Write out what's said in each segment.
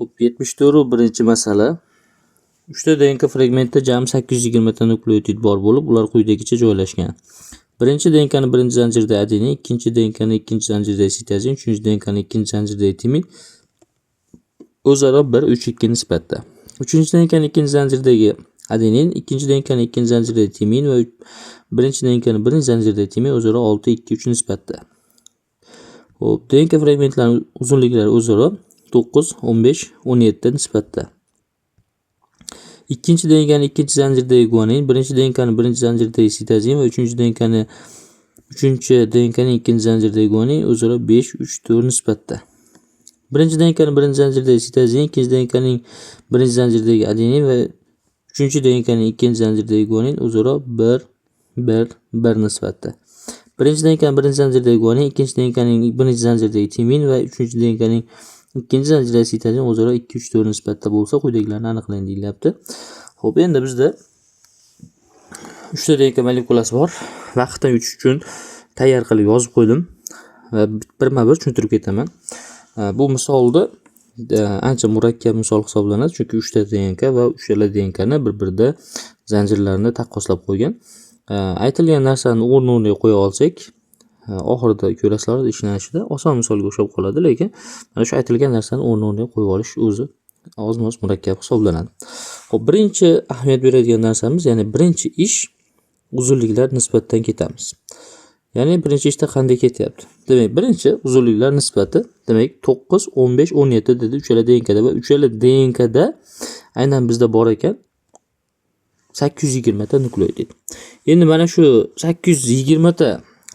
Xo'p, 74 masala. 3 ta DNK fragmentda jami 820 ta nukleotid bor bo'lib, ular quyidagicha joylashgan. Birinchi DNKni birinchi zanjirida adenin, ikkinchi DNKni ikkinchi zanjirida sitozin, uchinchi DNKni ikkinchi zanjirida timin o'zaro 1 3 2 nisbatda. Uchinchi DNKni ikkinchi zanjirdagi adenin, ikkinchi DNKni ikkinchi zanjirdagi timin va birinchi DNKni birinchi zanjirdagi timin o'zaro 6 2 3 nisbatda. Xo'p, DNK fragmentlarining uzunliklari o'zaro 9, 15, 17 nisbatda. Ikkinchi DNKni ikkinchi zanjirdagi guanin, birinchi DNKni birinchi zanjirdagi sitozin va uchinchi DNKni uchinchi DNKning ikkinchi zanjirdagi guanin o'zaro 5, 3, 4 nisbatda. Birinchi DNKni birinchi zanjirdagi sitozin, ikkinchi DNKning birinchi zanjirdagi adenin va uchinchi DNKning ikkinchi zanjirdagi guanin o'zaro 1, 1, 1 nisbatda. Birinchi DNKning birinchi zanjirdagi guanin, ikkinchi DNKning birinchi zanjirdagi timin va uchinchi DNKning ikkinchi zanjirdagi sitozin o'zaro 2, 3, 4 nisbatda bo'lsa, quyidagilarni aniqlang deyilyapti. Xo'p, endi bizda 3 ta DNK molekulasi bor. Vaqtdan yutish uchun tayyor qilib yozib qo'ydim va birma-bir tushuntirib ketaman. Bu misolni ancha murakkab misol hisoblanadi, chunki 3 ta DNK va uchala DNKni bir-birida zanjirlarini taqqoslab qo'ygan. Aytilgan narsani o'rni-o'rniga qo'ya olsak, oxirida ko'rasizlar, ishlanishida oson misolga o'xshab qoladi, lekin mana shu aytilgan narsani o'rni-o'rniga qo'yib olish o'zi ozmoz murakkab hisoblanadi. Xo'p, birinchi ahamiyat beradigan narsamiz, ya'ni birinchi ish uzunliklar nisbatidan ketamiz. Ya'ni birinchi ishda qanday ketyapti? Demak, birinchi uzunliklar nisbati, demak 9, 15, 17 dedi uchala DNKda va uchala DNKda aynan bizda bor ekan 820 ta nukleotid. Endi mana shu 820 ta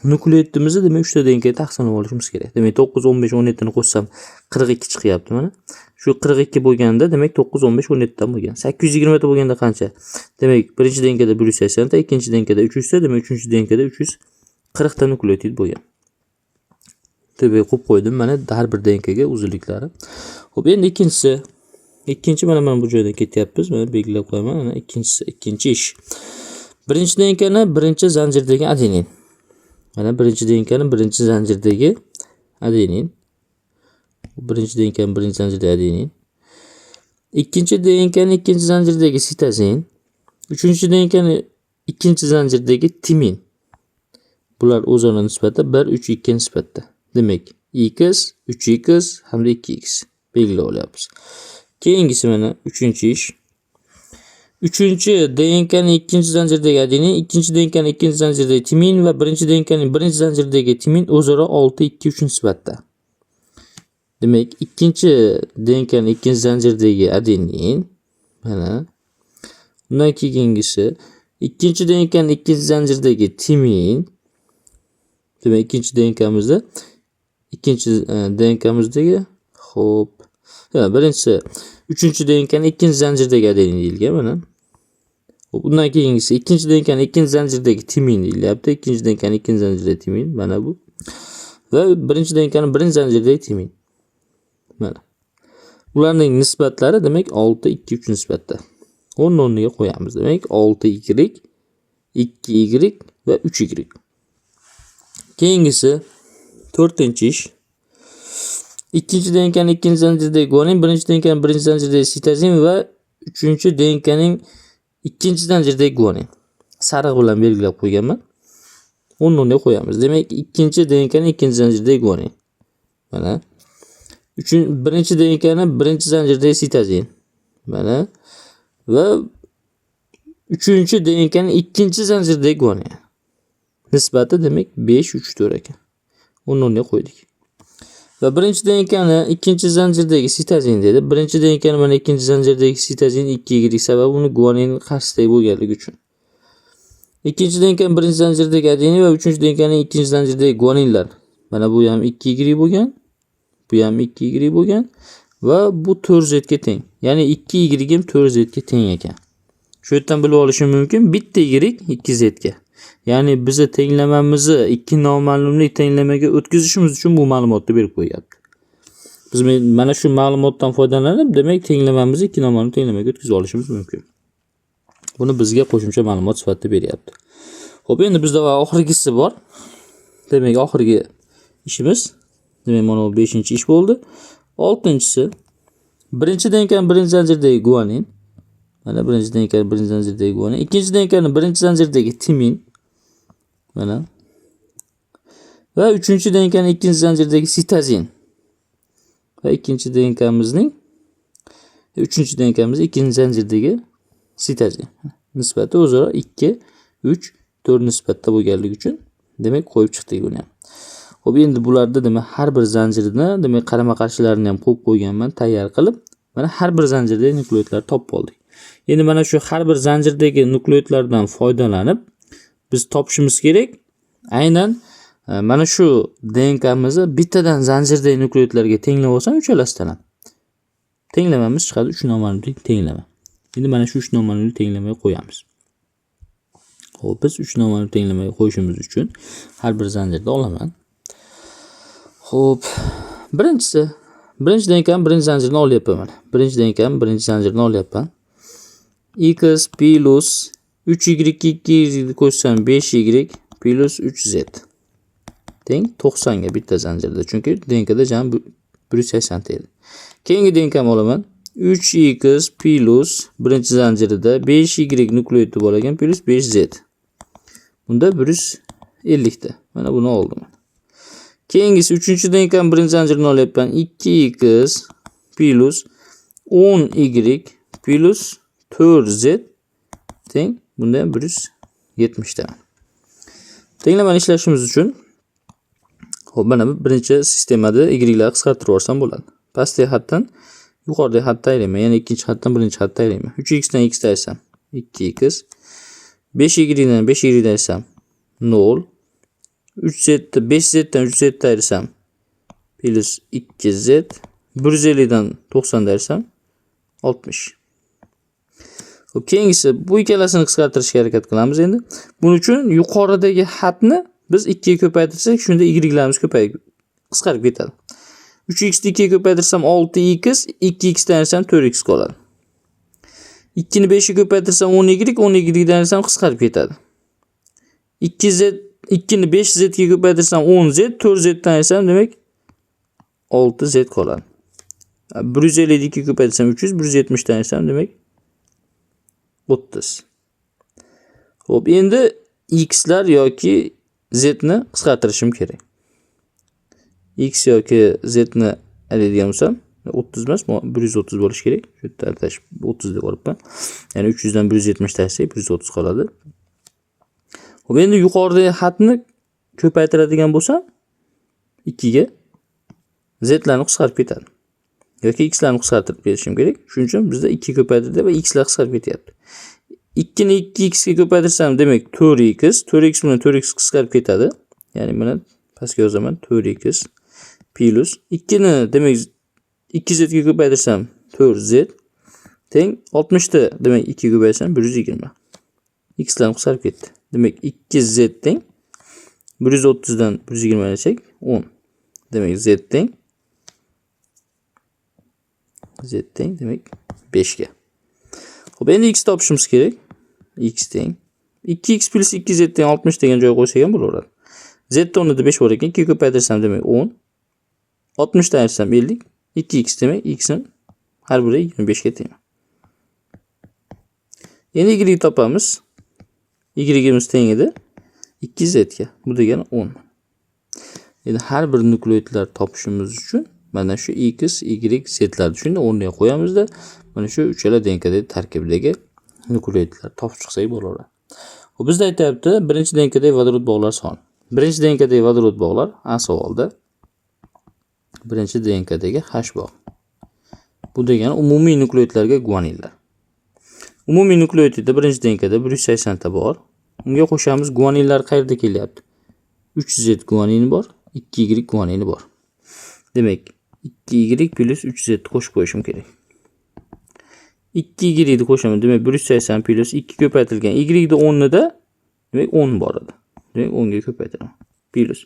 nukleotidimizni, demak, 3 ta DNKga taqsimlab olishimiz kerak. Demak, 9, 15, 17 ni qo'shsam 42 chiqyapti mana. Shu 42 bo'lganda, demak, 9, 15, 17 dan bo'lgan. 820 ta bo'lganda qancha? Demak, birinchi DNKda 180 ta, ikkinchi DNKda 300 ta, demak, uchinchi DNKda 340 ta nukleotid bo'lgan. Deb qo'yib qo'ydim mana har bir DNKga uzunliklari. Xo'p, endi ikkinchisi. Ikkinchi mana bu joydan ketyapmiz. Mana belgilab qo'yaman. Mana ikkinchisi, ikkinchi ish. Birinchi DNKni birinchi zanjirdagi adenin. Mana birinchi DNKni birinchi zanjirdagi adenin. Birinchi DNKni birinchi zanjirdagi adenin. Ikkinchi DNKni ikkinchi zanjirdagi sitozin. Uchinchi DNKni ikkinchi zanjirdagi timin. Bular o'zaro nisbati 1, 3, 2 nisbatda. Demak, x, 3x hamda 2x belgilab olyapmiz. Keyingisi mana uchinchi ish. Uchinchi DNKning ikkinchi zanjirdagi adenin, ikkinchi DNKning ikkinchi zanjirdagi timin va birinchi DNKning birinchi zanjirdagi timin o'zaro 6, 2, 3 nisbatda. Demak, ikkinchi DNKning ikkinchi zanjirdagi adenin mana, undan keyingisi ikkinchi DNKning ikkinchi zanjirdagi timin. Demak, ikkinchi DNKmizda ikkinchi DNKmizdagi, xo'p, birinchisi uchinchi DNKning ikkinchi zanjirdagi adenin deyilgan mana. Xo'p, undan keyingisi ikkinchi DNKning ikkinchi zanjirdagi timin deyilyapti. Ikkinchi DNKning ikkinchi zanjirdagi timin mana bu. Va birinchi DNKning birinchi zanjirdagi timin. Mana. Ularning nisbatlari, demak, 6 2 3 nisbatda. O'rni o'rniga qo'yamiz. Demak, 6 y, 2 y va 3 y. Keyingisi to'rtinchi ish. Ikkinchi DNKning ikkinchi zanjirdagi guanin, birinchi DNKning birinchi zanjirdagi sitozin va uchinchi DNKning ikkinchi zanjirdagi guanin. Sariq bilan belgilab qo'yganman. O'rni o'rniga qo'yamiz. Demak, ikkinchi DNKning ikkinchi zanjirdagi guanin. Mana. Uchin birinchi DNKni birinchi zanjirdagi sitozin. Mana. Va uchinchi DNKning ikkinchi zanjirdagi guanin. Nisbati, demak, 5 3 4 ekan. O'rni o'rniga qo'ydik. Va birinchi DNKni ikkinchi zanjirdagi sitozin dedi. Birinchi DNKni mana ikkinchi zanjirdagi sitozin 2 y, sababi uni guanin qarshisidagi bo'lganligi uchun. Ikkinchi DNKning birinchi zanjirdagi adenin va uchinchi DNKning ikkinchi zanjirdagi guaninlar. Mana bu ham 2 y bo'lgan. Bu ham 2 y bo'lgan va bu 4 z ga teng. Ya'ni 2 y ham 4 z ga teng ekan. Shu yerdan bilib olishim mumkin, bitta y 2 z ga. Ya'ni bizni tenglamamizni ikki noma'lumlik tenglamaga o'tkazishimiz uchun bu ma'lumotni berib qo'yyapti. Biz mana shu ma'lumotdan foydalanib, demak, tenglamamizni ikki noma'lum tenglamaga o'tkazib olishimiz mumkin. Buni bizga qo'shimcha ma'lumot sifatida beryapti. Xo'p, endi bizda va oxirgisi bor. Demak, oxirgi ishimiz, demak, mana bu 5-ish bo'ldi. 6-inchisi Birinchi DNKning birinchi zanjiridagi guanin. Mana birinchi DNKning birinchi zanjiridagi guanin. Ikkinchi DNKning birinchi zanjiridagi timin. Mana. Va uchinchi DNKning ikkinchi zanjiridagi sitozin. Va ikkinchi DNKmizning uchinchi DNKmiz ikkinchi zanjirdagi sitozin. Nisbati o'zaro 2, 3, 4 nisbatda bo'lganligi uchun demak qo'yib chiqdik buni ham. Xo'p, endi bularda demak har bir zanjirni demak qarama-qarshilarini ham qo'yib qo'yganman, tayyor qilib. Mana har bir zanjirdagi nukleotidlarni topib oldik. Endi mana shu har bir zanjirdagi nukleotidlardan foydalanib biz topishimiz kerak aynan mana shu DNKmizni bittadan zanjirdagi nukleotidlarga tenglab olsam uchalasidan ham tenglamamiz chiqadi, 3 noma'lumli tenglama. Endi mana shu 3 noma'lumli tenglamaga qo'yamiz. Xo'p, biz 3 noma'lum tenglamaga qo'yishimiz uchun har bir zanjirda olaman. Xo'p, birinchisi, birinchi DNKning birinchi zanjirini olyapman mana. Birinchi DNKning birinchi zanjirini olyapman. X plus 3y 2 qo'shsam 5y plus 3z teng 90 ga bitta zanjirda. Chunki DNKda jami 180 ta edi. Keyingi DNKni olaman. 3x plus birinchi zanjirida 5y nukleotidi bor ekan plus 5z. Bunda 150 ta. Mana buni oldim. Keyingisi uchinchi DNKning birinchi zanjirini olyapman. 2x plus 10y plus 4z teng bunda ham 170 ta. Tenglamani ishlashimiz uchun xo'p, mana bu birinchi sistemada y'larni qisqartirib yuborsam bo'ladi. Pastdagi xatdan yuqoridagi xatni ayirayman. Ya'ni ikkinchi xatdan birinchi xatni ayirayman. 3x dan x ni ayirsam 2x, 5y dan 5y ni ayirsam 0, 3z 5z dan 3z ni ayirsam plus 2z, 150 dan 90 ni ayirsam 60. Xo'p, keyingisi bu ikkalasini qisqartirishga harakat qilamiz endi. Buning uchun yuqoridagi xatni biz 2 ga ko'paytirsak, shunda y'larimiz ko'payib qisqarib ketadi. 3x ni 2 ga ko'paytirsam 6x, 2x dan ayirsam 4x qoladi. 2 ni 5 ga ko'paytirsam 10y, 10y dan ayirsam qisqarib ketadi. 2z 2 ni 5z ga ko'paytirsam 10z, 4z dan ayirsam demak 6z qoladi. 150 ni 2 ga ko'paytirsam 300, 170 dan ayirsam demak 30. Xo'p, endi xlar yoki z ni qisqartirishim kerak. X yoki z ni ayiradigan bo'lsam 30 emas, 130 bo'lishi kerak. Shu yerda adashib 30 deb olibman. Ya'ni 300 dan 170 tashlasak 130 qoladi. Xo'p, endi yuqoridagi xatni ko'paytiradigan bo'lsam 2 ga zlarni qisqarib ketadi. Yoki xlarni qisqartirib ketishim kerak. Shuning uchun bizda 2 ko'paytirdi va xlar qisqarib ketyapti. 2 ni 2x ga ko'paytirsam demak 4x, 4x bilan 4x qisqarib ketadi. Ya'ni mana pastga yozaman 4x plus 2 ni demak 2z ga ko'paytirsam 4z teng 60 ta demak 2 ko'paytirsam 120. X lar qisqarib ketdi. Demak 2z teng 130 dan 120 desak 10. Demak z teng demak 5 ga. Xo'p, endi x topishimiz kerak. X teng 2x plus 2z teng 60 degan joyga qo'ysak ham bo'laveradi. Z o'rnida 5 bor ekan, 2 ko'paytirsam demak 10. 60 dan ayirsam 50. 2x demak x ni har biri 25 ga teng. Endi y topamiz. Y'imiz teng edi 2z ga. Bu degani 10. Endi har bir nukleotidlar topishimiz uchun mana shu x, y, zlarni shunda o'rniga qo'yamizda, mana shu uchala DNKdagi tarkibidagi nukleotidlar topib chiqsak bo'laveradi. Xo'p, bizda aytyapti, birinchi DNKdagi vodorod bog'lar soni. Birinchi DNKdagi vodorod bog'lar A savolda birinchi DNKdagi H bog'. Bu degani umumiy nukleotidlarga guaninlar. Umumiy nukleotidda birinchi DNKda 180 ta bor. Unga qo'shamiz guaninlar qayerda kelyapti? 3Z guanini bor, 2Y guanini bor. Demak, 2Y plus 3Z ni qo'shib qo'yishim kerak. 2Y ni qo'shaman. Demak, 180 plus 2 ko'paytirilgan Y ni o'rnida demak 10 bor edi. Demak, 10 ga ko'paytiraman. Plus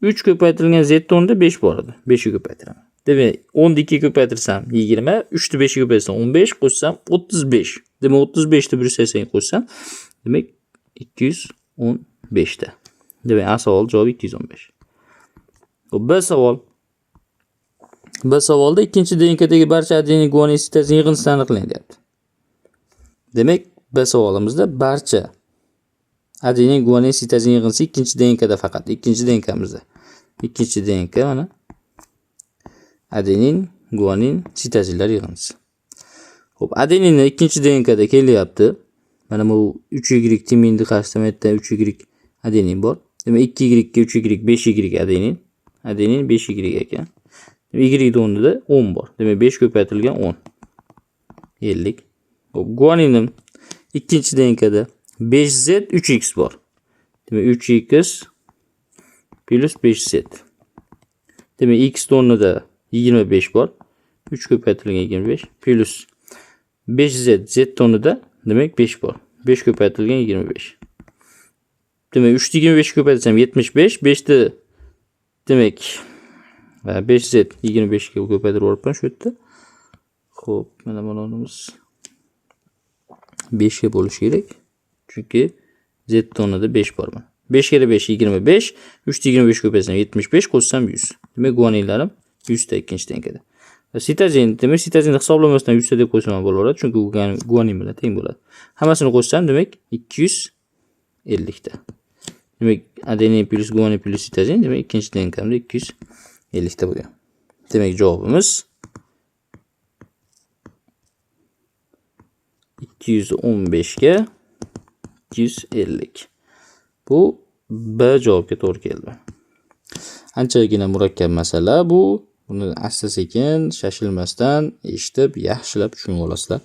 3 ko'paytirilgan Z o'rnida 5 bor edi. 5 ga ko'paytiraman. Demak, 10 ni 2 ga ko'paytirsam 20, 3 ni 5 ga ko'paytirsam 15, qo'shsam 35. Demak, 35 ni 180 ga qo'shsam, demak 215 ta. Demak, A savol javobi 215. Xo'p, B savol. B savolda ikkinchi DNKdagi barcha adenin, guanin, sitozin yig'indisini aniqlang deyapti. Demak, B savolimizda barcha adenin, guanin, sitozin yig'indisi ikkinchi DNKda faqat, ikkinchi DNKmizda. Ikkinchi DNK mana adenin, guanin, sitozinlar yig'indisi. Xo'p, adeninni ikkinchi DNKda kelyapti. Mana bu 3Y timinni qarasam, yerda 3Y adenin bor. Demak, 2Y ga 3Y 5Y adenin. Adenin 5Y ekan. Demak, Y o'rnida 10 bor. Demak, 5 ko'paytirilgan 10. 50. Xo'p, guaninim ikkinchi DNKda 5Z 3X bor. Demak, 3X plus 5Z. Demak, X o'rnida 25 bor. 3 ko'paytirilgan 25 plus 5Z, Z o'rnida demak 5 bor. 5 ko'paytirilgan 25. Demak, 3 ni 25 ko'paytirsam 75, 5 ni demak 5Z 25 ga ko'paytirib yuboribman shu yerda. Xo'p, mana bunimiz 5 ga bo'lishi kerak. Chunki Z o'rnida 5 bor mana. 5 kere 5 25, 3 ni 25 ko'paytirsam 75, qo'shsam 100. Demak, guaninlarim 100 ta ikkinchi DNKda. Sitozin, demak, sitozinni hisoblamasdan 100 ta deb qo'ysam ham bo'laveradi, chunki u guanin bilan teng bo'ladi. Hammasini qo'shsam, demak, 250 ta. Demak, adenin plus guanin plus sitozin, demak, ikkinchi DNKmda 250 ta bo'lgan. Demak, javobimiz 215 ga 250. Bu B javobga to'g'ri keldi. Anchagina murakkab masala bu. Buni asta-sekin, shoshilmasdan eshitib, yaxshilab tushunib olasizlar.